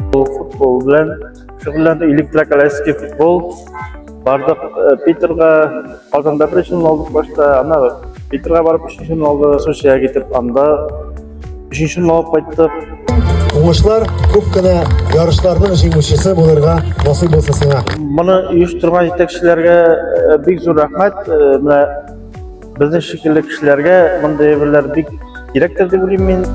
Футбол белән шөгыльләндек, электроколяски футбол. Бардык э, Питерга, Казанда беренче урын алдык башта, аннары Питерга барып өченче урын алдык, Сочига китеп анда өченче урын алып кайттык. Уңышлар, күп кенә ярышларның җиңүчесе булырга насыйп булсын сиңа. Моны оештырган җитәкчеләргә э, бик зур рәхмәт. Э, менә безнең шикелле кешеләргә мондый әйберләр бик кирәктер дип уйлыйм мин.